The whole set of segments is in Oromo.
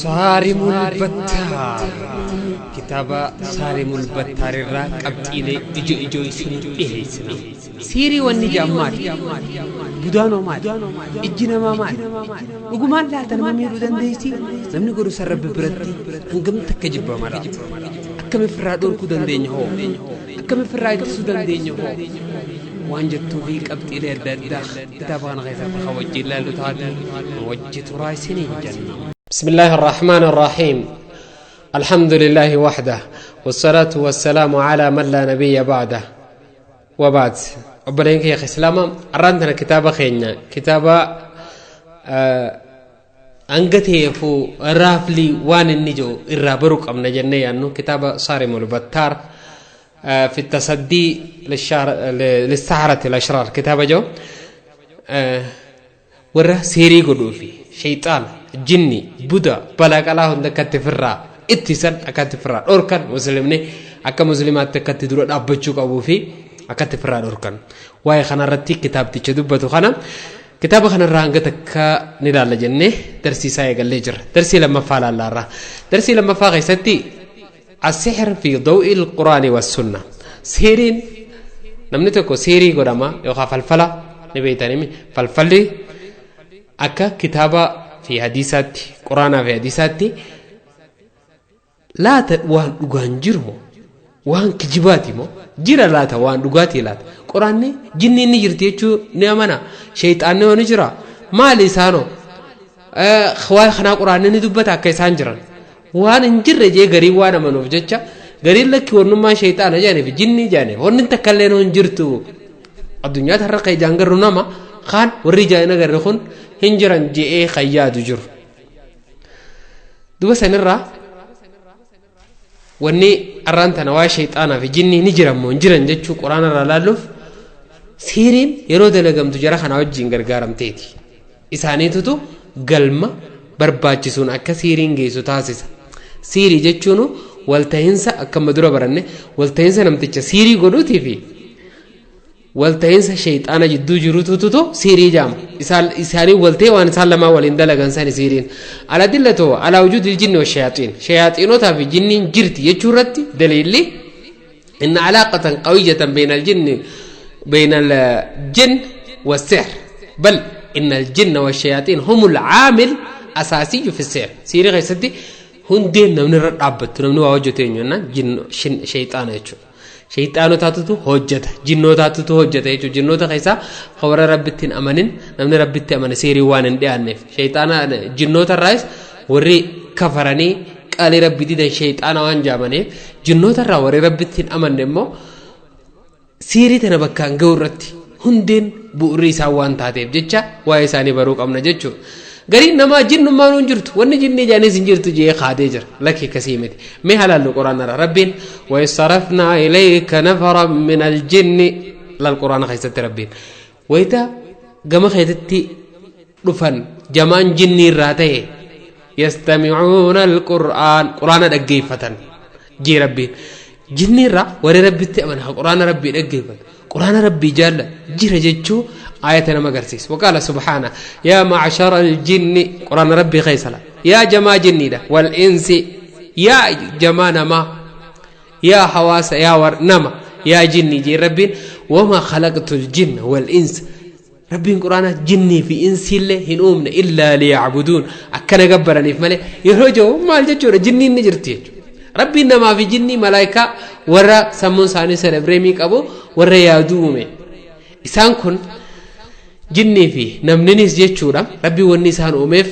Saarimul Battaar, kitaaba Saarimul Battaar irraa qabxiilee ijoo ijoo isinii dhiyeessina. Siirii wanni ja'an maali? Budaanoo maali? Ijji namaa maali? Dhugumaan laata nama miidhuu dandeessi? Namni godhu san Rabbi biratti hangam takka jibbama laata? Akkam ifirraa dhorkuu dandeenya hoo? Akkam ifirraa ittisuu dandeenya hoo? Waan jettuu fi qabxiilee adda addaa kitaaba kana keessatti kan wajjin ilaallu taate wajji turaa isiniin jenna. بسم الله الرحمن الرحيم، الحمد لله وحده، والصلاة والسلام على من لا نبي بعده، وبعد. Obboleen kiyya islaama, arraan tana kitaaba keenya, kitaaba hanga ta'eefu raafli waan inni jiru irraa baruu qabna jennee yaannu, kitaaba Saarimul Battaar في التصدي للسحرة الأشرار، kitaaba jiru warra seerii godhuu fi shayxaana, jinni, buda, balaa qalaa hunda akkatti firraa ittisan, akkatti firraa dhorkan, muslimni akka muslimaatti akkatti dura dhaabbachuu qabuu fi akkatti firraa dhorkan, waa'ee kanarratti kitaabticha dubbatu kana, kitaaba kanarraa hanga takka ni ilaalla jennee darsii isaa eegallee jirra. Darsii lammaffaa laallaarraa. Darsii lammaffaa keessatti السحر في ضوء القرآن والسنة. Seeriin, namni tokko seerii godhama yookaan falfala ni beeytanii, falfalli akka kitaaba fi hadiisaatti, quraanaa fi hadiisaatti, laata waan dhugaan jiru moo waan kijibaati moo jira laata, waan dhugaatii laata? Quraanni jinni inni jirti jechuu ni amana, sheeyxaanni ni jira, maali isaanoo? Waa'ee kanaa quraanni ni dubbata akka isaan jiran. Waan hin jirre jee garii waan amanuuf jecha, gariin lakki, wannummaa sheeyxaana jedhaniif, jinni jedhaniif, wanni takka illee hin jirtu addunyaa tarra kan ijaan garru nama kaan, warri ijaan hin agarre kun hin jiran je'ee kan yaadu jiru. Duba sanirraa wanni arraan tana waa'ee sheeyxaanaa fi jinni ni jiran moo hin jiran jechuu quraana irraa laalluuf, siiriin yeroo dalagamtu jara kanaa wajjin gargaaramteeti. Isaaniitutu galma barbaachisuun akka siiriin geessu taasisa. Siirii jechuun walta'iinsa, akkama dura baranne, walta'iinsa namticha siirii godhuutii fi walta'iinsa sheeyxaana jidduu jirututu siirii jaama. Isaanii walta'ee waan isaan lamaan waliin dalagan sani siiriin. الأدلة على وجود الجن والشياطين, shayaxiinotaa fi jinniin jirti jechuu irratti daliilli, إن علاقة قوية بين الجن والسحر، بل إن الجن والشياطين هم العامل أساسي في السحر. Siirii keessatti hundeen namni irra dhaabbattu, namni waa hojjetu eenyu? Jin, shayxaana jechuudha. Shayxaanotaatutu hojjeta, jinnootaatutu hojjeta jechuudha. Jinnoota keessaa warra Rabbitti hin amanin, namni Rabbitti amane seerii waan hin dhiyaanneef, shayxaana jinnoota irraas warri kafaranii qaalii Rabbi didan shayxaana waan jaamaniif, jinnoota irraa warri Rabbitti hin amanne immoo siirii tana bakkaan ga'u irratti hundeen bu'uurri isaa waan taateef jecha waa'ee isaanii baruu qabna jechuudha. Gariin namaa jinnummaan hin jirtu, wanni jinni ijaanis hin jirtu jee kaadee jira. Lakki, akkasii miti. Mee halaallu quraanarra Rabbiin وإذ صرفنا إليك نفرا من الجن. Laal, quraana keessatti Rabbiin wayita gama keetitti dhufan jamaan jinni irraa ta'e, يستمعون القرآن, quraana dhaggeeffatan jee Rabbiin. Jinni irraa warri Rabbitti amana, quraana Rabbii dhaggeeffatu, quraana Rabbii jaalla jira jechuu aayata nama agarsiisa. وقال سبحانه يا معشر الجن, quraana Rabbii keessa la, yaa jamaa jinniidha, والإنس, yaa jamaa namaa, yaa hawaasa, yaa war nama, yaa jinni jee Rabbiin. وما خلقت الجن والإنس, Rabbiin quraana jinnii fi insiillee hin uumne إلا ليعبدون, akkana gabbaraniif malee yeroo jiru maal jechuudha? Jinniin ni jirti jechuudha. Rabbiin namaa fi jinnii, malaayikaa, warra sammuun isaanii cerebrum qabu, warra yaaduu uume. Isaan kun jinnii fi namninis jechuudha. Rabbiin wanni isaan uumeef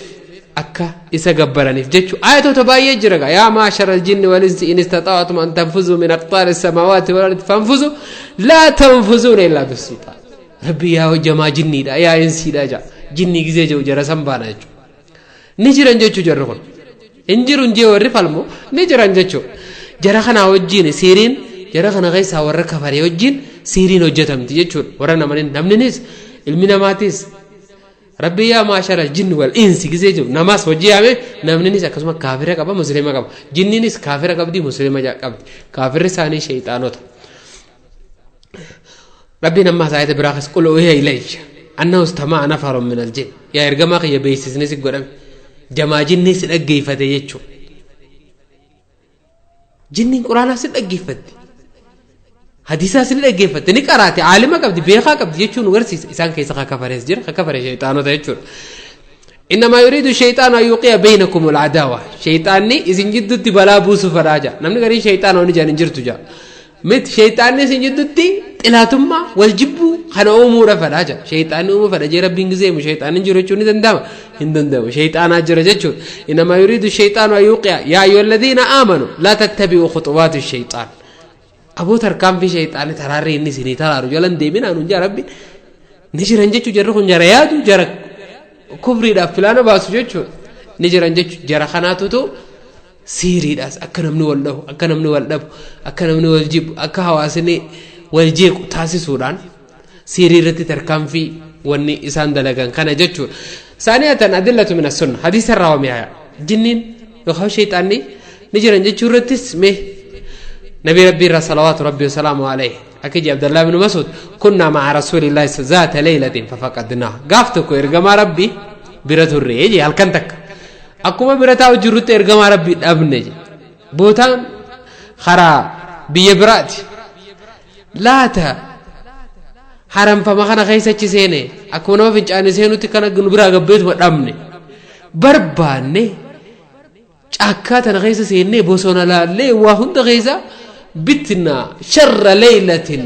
akka isa gabbaraniif jechuudha. Ayatoota baay'ee jira gaa. يا معشر الجن والإنس إن استطعتم أن تنفذوا من أقطار السماوات والأرض فانفذوا لا تنفذون إلا بسلطان. Rabbi yaa jamaa jinniidha, yaa insiidha jaa. Jinnii gizee jiru jara san baana jechuudha. Ni jiran jechuu jarri kun. Hin jiru hin jee warri falmu, ni jiran jechuudha. Jara kanaa wajjin siiriin, jara kana keessaa warra kafaree wajjin siiriin hojjetamti jechuudha. Warra namaniin namninis ilmi namaatis, Rabbi يا معشر الجن والإنس gizee jiru namaas hojii yaame, namninis akkasuma kaafira qaba, muslima qaba. Jinniinis kaafira qabdi, muslima qabdi. Kaafirri isaanii shayxaanota. Rabbiin ammaas ayata biraa keessa قل أوحي إلي أنه استمع نفر من الجن, yaa ergamaa kiyya, beeksisni si godhame. Jamaa jinnii si dhaggeeffate jechuudha. Jinniin quraanaa si dhaggeeffatti. Hadiisaa si dhaggeeffatte ni qaraate, aalima qabdi, beekaa qabdi jechuun nu garsiisa. Isaan keessa kakafarees jira, kakafare shayxaanota jechuudha. Innamaa yuriidu shayxaanu an yuqiya baynakum al'adaawa. Shayxaanni isin jidduutti balaa buusuu fedhaa jaa. Namni gariin shayxaana wani jaan hin jirtu jaa. Miti, shayxaanni isin jidduutti xilaatummaa wal jibbuu kana uumuudha fedhaa jaa. Shayxaanni uumuu fedha jee Rabbiin gizee himu shayxaanni hin jiru jechuun ni danda'ama? Hin danda'amu. Shayxaanaa jira jechuudha. Innamaa yuriidu shayxaanu an yuqiya yaa ayyuhalladhiina aamanu laa tattabi'uu khuxuwaati shayxaan. Aboo, tarkaanfii shayxaanni taraarri inni isinii taraaru jala hin deeminaa nuun jaa Rabbiin. Ni jiran jechuu, jarri kun jara yaadu, jara kufriidhaaf filaana baasu jechuudha. Ni jiran jechuudha. Jara kanaatutu siiriidhaas akka namni wal dhahu, akka namni wal dhabu, akka namni wal jibbu, akka hawaasni wal jeequ taasisuudhaan siirii irratti tarkaanfii wanni isaan dalagan kana jechuudha. Saaniyatan adillatu min as-sunna, hadiisa irraa waamiyaa jinniin yookaan shayxaanni ni jiran jechuu irrattis mee nabi Rabbii irraa salawaatu Rabbii wasalaamu alayhi akka jee Abdallah ibn Mas'ud: kunnaa ma'a rasuulillahi zaata leeylatin fafaqadnaa. Gaaf tokko ergamaa Rabbii bira turre jee. Halkan takka akkuma bira taa'u jirrutti ergamaa Rabbii dhabne jee. Bootaan karaa biyya biraati laata, haramfama kana keessa achi seene, akkuma nama fincaanii seenutti kana nu biraa gabbeetuma dhabne. Barbaanne, caakkaa tana keessa seennee, bosona laallee, waa hunda keessa bitnaa sharra leeylatin,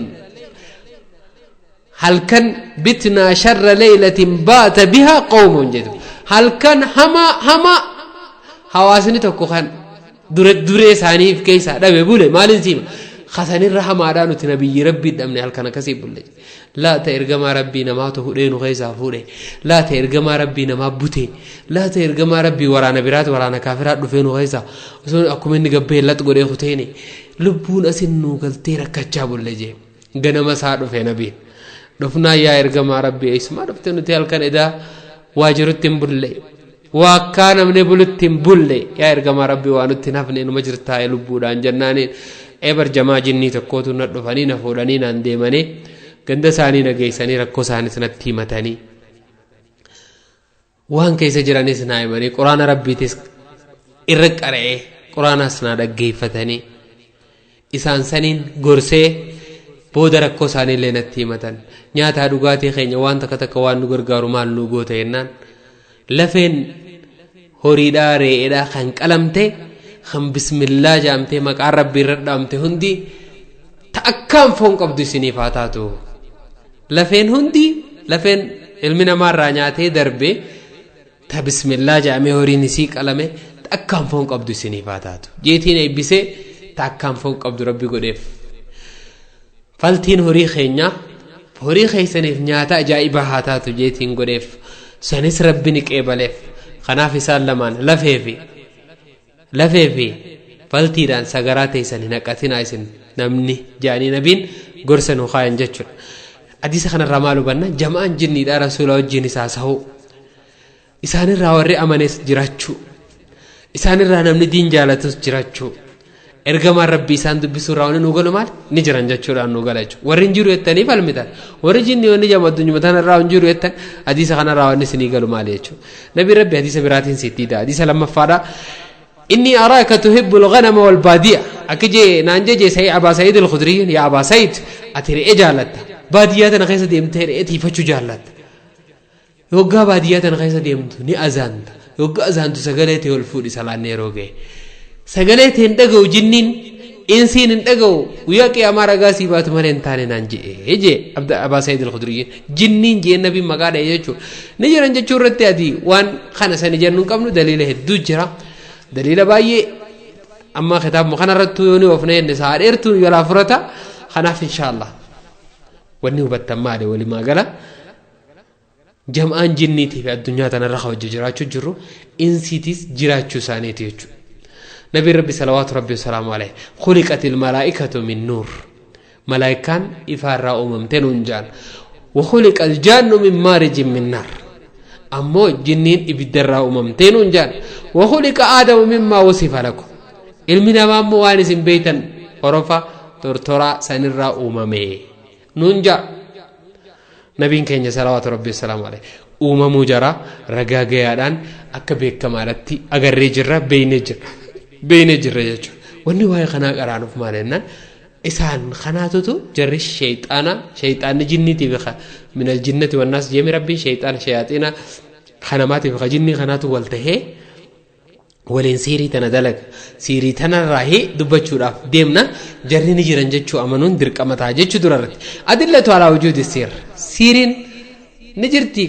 halkan bitnaa sharra leeylatin baata bihaa qawmun jedhu, halkan hamaa hamaa hawaasni tokko kan dure duree isaaniif keessaa dhabe bule. Maaliin siima kasanirra hamaadhaa nuti nabiyyi Rabbii dhabne halkan akkasii bulle. Laata ergamaa Rabbii namaatu hudhee nu keessaa fuudhe? Laata ergamaa Rabbii namaa bute? Laata ergamaa Rabbii waraana biraati, waraana kaafiraa dhufee nu keessaa osoo akkuma inni gabbee lax godhee kuteeni lubbuun asin nu galtee rakkachaa bulle jee. Ganama isaa dhufe nabiin. Dhufnaa, yaa ergamaa Rabbii, eessumaa dhufte? Nuti halkan edaa waa jirutti hin bulle, waa akkaa namni bulutti hin bulle. Yaa ergamaa Rabbii, waa nutti hin hafne, numa jirtaa lubbuudhaan jennaaniin, ebar jamaa jinnii tokkootu na dhufanii na fuudhanii naan deemanii ganda isaanii na geessanii, rakkoo isaanis natti himatanii, waan keessa jiranis naa himanii, quraana Rabbiitis irra qara'ee, quraanaas naa dhaggeeffatanii, isaan saniin gorsee, booda rakkoo isaanii illee natti himatan. Nyaataa dhugaatii keenya waan takka takka waan nu gargaaru maal nu goota jennaan, lafeen horiidhaa re'eedhaa kan qalamte, kan bismillaa jaamtee maqaan Rabbii irra dhaamte hundi ta akkaan foon qabdu isiniif haa taatu. Lafeen hundi, lafeen ilmi namaa irraa nyaatee darbe, ta bismillaa jaamee horiin isii qalame ta akkaan foon qabdu isiniif haa taatu jeetiin eebbisee, ta akkaan foon qabdu Rabbi godheef. Faltiin horii keenyaa horii keessaniif nyaata ajaa'ibaa haa taatu jeetiin godheef. Sanis Rabbi ni qeebaleef. Kanaaf isaan lamaan, lafee fi faltiidhaan sagaraa teessan hin haqatinaa isin namni jedhanii nabiin gorsa nu kaayan jechuudha. Hadiisa kanarraa maal hubanna? Jama'aan jinniidhaa rasuula wajjin isaa sahuu, isaanirraa warri amanes jiraachuu, isaanirraa namni diin jaalatus jiraachuu, ergamaan Rabbii isaan dubbisuu irraa wanni nu galu maal? Ni jiran jechuudhaan nu gala jechuudha. Warri hin jiru jettanii falmitan, warri jinni wanni jedhamu addunyuma tanarraa hin jiru jettan, hadiisa kanarraa wanni isinii galu maali jechuudha? Nabi Rabbi hadiisa biraatiin sitti hida. Hadiisa lammaffaadha. Inni araaka tuhibbu al-ghanama wal baadiya akka jee naan jee Sayyid Abaa Sa'iid al-Khudriyyin: yaa Abaa Sa'iid, ati re'ee jaallatta, baadiyyaa tana keessa deemtee re'ee tiifachuu jaallatta. Yoggaa baadiyyaa tana keessa deemtu ni azaanta. Yoggaa azaantu sagalee ta'e ol fuudhi. Salaanni yeroo ga'e sagalee ta'e hin dhaga'u, jinniin insiin hin dhaga'u. Guyyaa qiyaamaa ragaa sii baatu malee hin taane naan je'e jee Abaa Sa'iid al-Khudriyyin. Jinniin jee nabiin maqaa dha'e jechuudha. Ni jiran jechuu irratti ati waan kana sani jennu hin qabnu. Daliila hedduu jira, daliila baay'ee. Amma kitaabuma kanarrattuu yoo ni oofne jenne sa'a dheertuu jalaa furata. Kanaaf inshaallah wanni hubattan maali? Walumaa gala jam'aan jinniitii fi addunyaa tanarra hojii jiraachuu jirru insiitiis jiraachuu isaaniiti jechuudha. Nabiin Rabbi salawaatu Rabbi wasalaamu alayhi: khuliqati almalaa'ikatu min nuur, malaa'ikaan ifaarraa uumamte nuun jaan. Wa khuliqa aljaannu min maarijin min naar, ammoo jinniin ibiddarraa uumamtee nuun jaan. Wa khuliqa Aadamu mimmaa wasifa lakum, ilmi namaa ammoo waan isin beeytan horofa tortoraa sanirraa uumame nuun jaa nabiin keenya salawaatu Rabbi wasalaamu alayhi. Uumamuu jaraa ragaa gayaadhaan akka beekamaadhatti agarree jirra, beeynee jirra jechuudha. Wanni waa'ee kanaa qaraanuuf maal jennaan, isaan kanaatutu jarri sheexaana, sheexaanni jinniitiif minal jinnati wannaas jeemi rabbiin sheexaana shayaaxiina kanamaatiif ka jinnii kanaatu wal tahee waliin siirii tana dalaga. Siirii tanarraa dubbachuudhaaf deemna. Jarri ni jiran jechuu amanuun dirqama ta'a jechuu durarratti. Adillatu alaa wujuudi siir, siiriin ni jirti,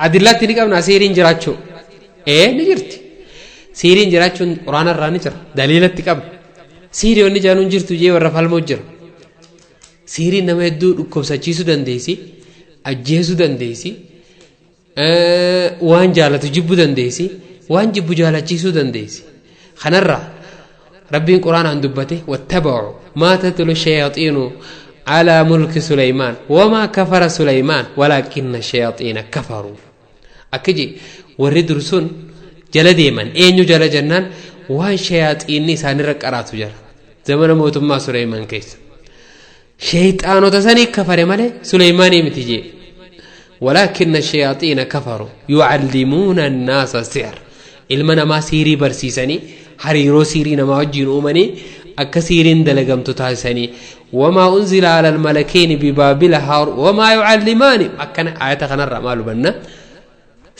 adillaatti ni qabna. Siiriin jiraachuu ee ni jirti. Siiriin jiraachuun quraanarraa ni jira, daliilatti qabna. Siirii wanni jaanuun jirtu jee warra falmoo jira. Siiriin nama hedduu dhukkubsachiisuu dandeessi, ajjeesuu dandeessi, waan jaalatu jibbuu dandeessi, waan jibbu jaalachiisuu dandeessi. Kanarraa rabbiin quraanaan dubbate: واتبعوا ما تتلو الشياطين على ملك سليمان وما كفر سليمان ولكن الشياطين كفروا. Akkiji warri dursun jala deeman eenyu jala jennaan, waan shayaaxiinni isaanirra qaraatu jala zamana mootummaa Suleymaan keessa shayxaanota sanii kafare malee Suleymaanii miti jee. ولكن الشياطين كفروا يعلمون الناس السحر. Ilma namaa siirii barsiisanii, hariiroo siirii namaa wajjiin uumanii, akka siiriin dalagamtu taasisanii. وما أنزل على الملكين ببابل هاروت وما يعلمان. Akkana ayata kanarraa maal hubanna?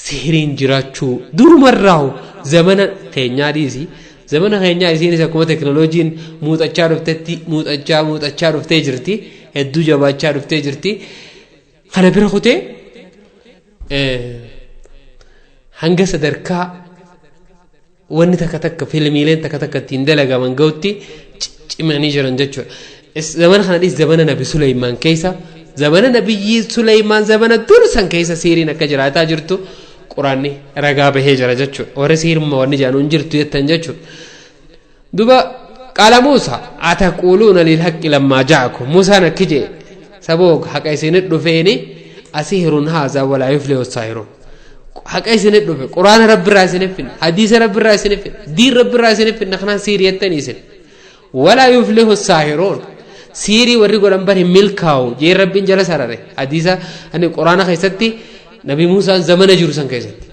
Sihiriin jiraachuu durumarraahu zamana keenyaa dhiisi, zamana keenyaa isiinis akkuma teknooloojiin muuxachaa dhuftetti muuxachaa muuxachaa dhuftee jirti, hedduu jabaachaa dhuftee jirti. Kana bira kutee hanga sadarkaa wanni takka takka, fiilmiileen takka takka ittiin dalagaman gahutti cimanii jiran jechuudha. Zamana kana dhiis, zamana Nabi Suleymaan keessa, zamana Nabiyyi Suleymaan, zamana dursan keessa siiriin akka jiraataa jirtu quraanni ragaa bahee jira jechuudha. Warri siiruma wanni jaanuun jirtu jettan jechuudha. Duba قال موسى أتقولون للحق لما جاءكم. Muusaan akki jee: saboo haqa isinit dhufeeni أسحر هذا ولا يفلح الساحرون. Haqa isinit dhufe, quraana rabbirraa isinif finne, hadiisa rabbirraa isinif finne, diin rabbirraa isinif finne, kanaan siirii jettanii isin. ولا يفلح الساحرون, siirii warri godhan bar hin milkaa'u jee rabbiin jala sarare hadiisa ani quraana keessatti. Nabi Muusaan zamana jiru san keessatti,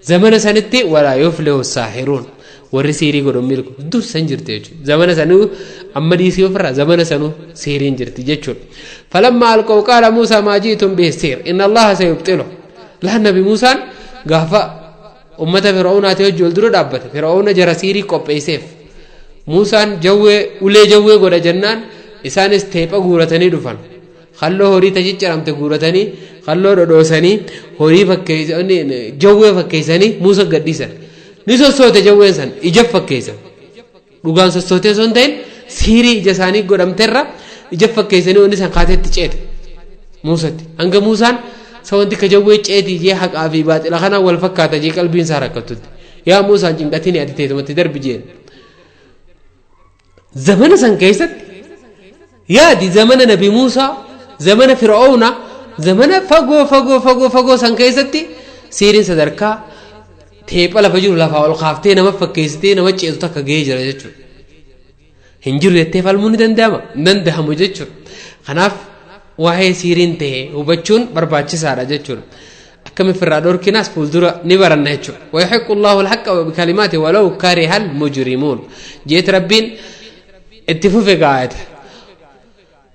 zamana sanitti ولا يفلح الساحرون, warri siirii godhan milku dur san jirti jechuudha. Zamana sanuu amma dhiisii ofirraa, zamana sanuu siiriin jirti jechuudha. فلما ألقوا قال موسى ما جئتم به السحر إن الله سيبطله. Laa, nabi Muusaan gaafa ummata Fir'aunaati wajji wal dura dhaabbate, Fir'auna jara siirii qopheesseef. Muusaan jawwee, ulee jawwee godha jennaan, isaanis teepha guuratanii dhufan. Halloo horii tacicciramte guuratanii, halloo dhodhoosanii, horii fakkeessanii, jawwee fakkeessanii Muusa gadhiisan. Ni sossoote jawween san, ija fakkeessan. Dhugaan sossootee osoo hin ta'in, siirii ija isaanii godhamterra ija fakkeessanii wanni san kaateetti ceete Muusatti. Hanga Muusaan sa wanti ka jawwee ceetii jee, haqaa fi baaxila kanaan wal fakkaata jee qalbiin isaa rakkatutti. Yaa Muusaan cinqatini, ati teetumatti darbi jeen. Zamana san keessatti yaadi, zamana nabi Muusaa, zamana Fir'auna, zamana fagoo fagoo fagoo fagoo san keessatti siiriin sadarkaa teepha lafa jiru lafaa ol kaaftee nama fakkeessitee nama ceetu takka gahee jira jechuudha. Hin jiru jettee falmuu ni danda'ama? Hin danda'amu jechuudha. Kanaaf waa'ee siiriin ta'e hubachuun barbaachisaadha jechuudha. Akkami firraa dhorkinaas fuuldura ni baranna jechuudha. ويحق الله الحق بكلماته ولو كره المجرمون jeet rabbiin itti fufe gaa'eta.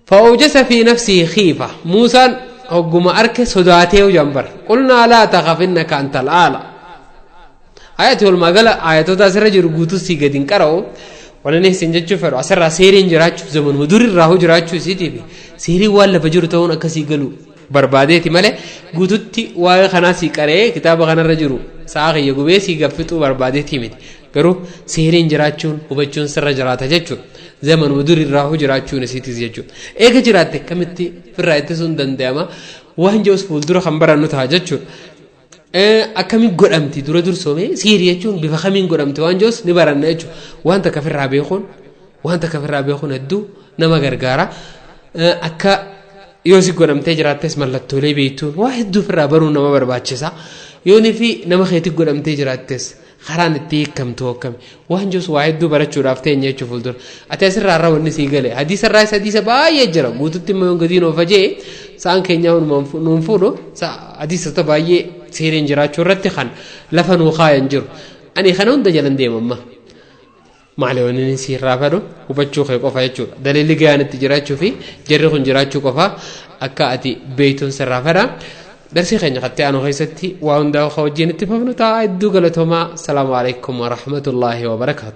فأوجس في نفسه خيفة. Muusaan hogguma arke sodaatee jambar. قلنا لا تخف إنك أنت الأعلى. Ayati walumaa gala ayatoota asirra jiru guutuu sii gadi hin qara'u. Wanni isin jechuu fedhu, asirraa seeriin jiraachuu, zamanuma durirraa jiraachuu isiitiif seeriin waan lafa jiru ta'uun akkasii galu barbaadeeti malee, guututti waa'ee kanaa sii qaree kitaaba kanarra jiru sa'a kiyya gubee sii gaffixuu barbaadeeti miti. Garuu seeriin jiraachuun hubachuun sirra jiraata jechuudha. Zamanuma durirraa jiraachuun isiitis jechuudha. Eega jiraatte akkamitti firraa ittisuun danda'ama waan jedhus fuuldura kan barannu ta'a jechuudha. Akkamiin godhamti dura dursoomee siirii jechuun bifa kamiin godhamti waan jedhus ni baranna jechuudha. Waan takka firraa beekuun, waan takka firraa beekuun hedduu nama gargaara. Akka yoo si godhamtee jiraattes mallattoolee beektuun waa hedduu firraa baruun nama barbaachisa. Yoonii fi nama keetti godhamtee jiraattes Karaan itti hiikamtu akkami? Waan jirus waa hedduu barachuudhaaf teenya jechuu fuuldura. Ati asirraa irraa wanni sii gale. Hadiisa irraa hadiisa baay'ee jira. Guututti immoo yoon gadiin oofa jee sa'aan keenyaa nuun fuudhu hadiisota baay'ee seeriin jiraachuu irratti kan lafa nuu kaayan jiru. Ani kana hunda jalan deema amma. Maali wanni inni si irraa fedhu hubachuu kee qofa jechuudha. Daliilli gayaan itti jiraachuu fi jarri kun jiraachuu qofa akka ati beeytuun sirraa fedha. Darsii keenya katti aanu keessatti waa hundaa wajjin itti fufnu ta'a. Hedduu galatoomaa. Salaamu alaikum warahmatullaahi wabarakaatu.